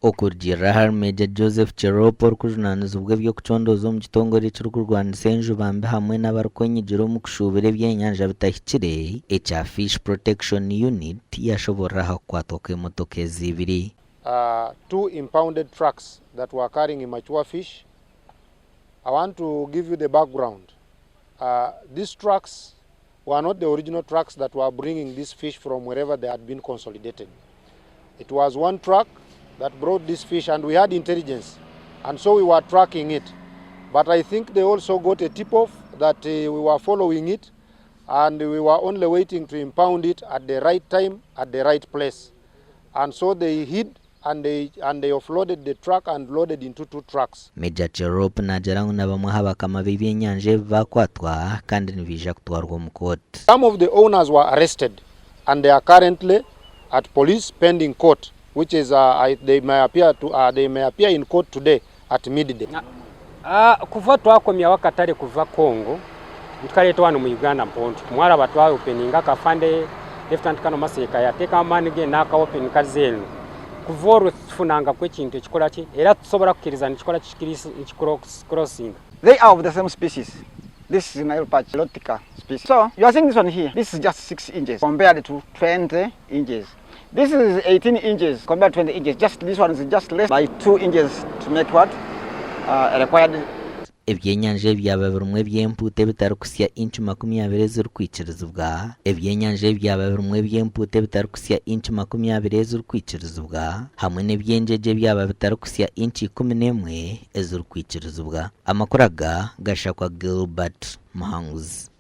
Okurugiirira ahari Major Joseph Cherop orikujunaanizibwa eby'okucondooza omu kitongore ekirikurwanisa enjuba mbi hamwe n'abarikwenyigira omu kushuubura ebyenyanja bitahikire ekya Fish Protection Unit yashoborora aha kukwatwa kw'emotoka ezi ibiri. Two impounded trucks that were carrying immature fish. I want to give you the background. These trucks were not the original trucks that were bringing this fish from wherever they had been consolidated. It was one truck that brought this fish and we had intelligence and so we were tracking it. But I think they also got a tip off that we were following it and we were only waiting to impound it at the right time at the right place. And so they hid and they, and they offloaded the truck and loaded into two trucks. Major Cherop naagira ngu na bamwe aha bakama b'ebyenyanja ebi baakwatwa kandi nibaija kutwarwa omu kooti. Some of the owners were arrested and they are currently at police pending court which is uh, I, they may appear to, uh, they may appear in court today at midday. Uh, kuva twakomyaho akatare kuva Congo nitukareeta wano mu Uganda mponto mwaraba twa openinga akafande Lieutenant Colonel Maseka yateeka amaani ge n'aka open kazeeno kuva orwo tufunangaku ekintu ekikora ki era tusobora kukiriza nikikora nikicrossinga. They are of the same species. This is Nile perch, Lotica species. So you are seeing this one here. This is just 6 inches compared to 20 inches. This is 18 inches compared to 20 inches. Just this one is just less by 2 inches to make what? Required. Ebyenyanja ebi byaba birimu eby'empuuta ebitarikuhitsya inci 20 ezirikwikirizibwa Ebyenyanja ebi byaba birimu eby'empuuta ebitarikuhitsya inci 20 ezirikwikirizibwa hamwe n'eby'engyegye ebyaba bitarikuhitsya inci 11 ezirikwikirizibwa. Amakuru aga gashakwa Gilbert Muhanguzi.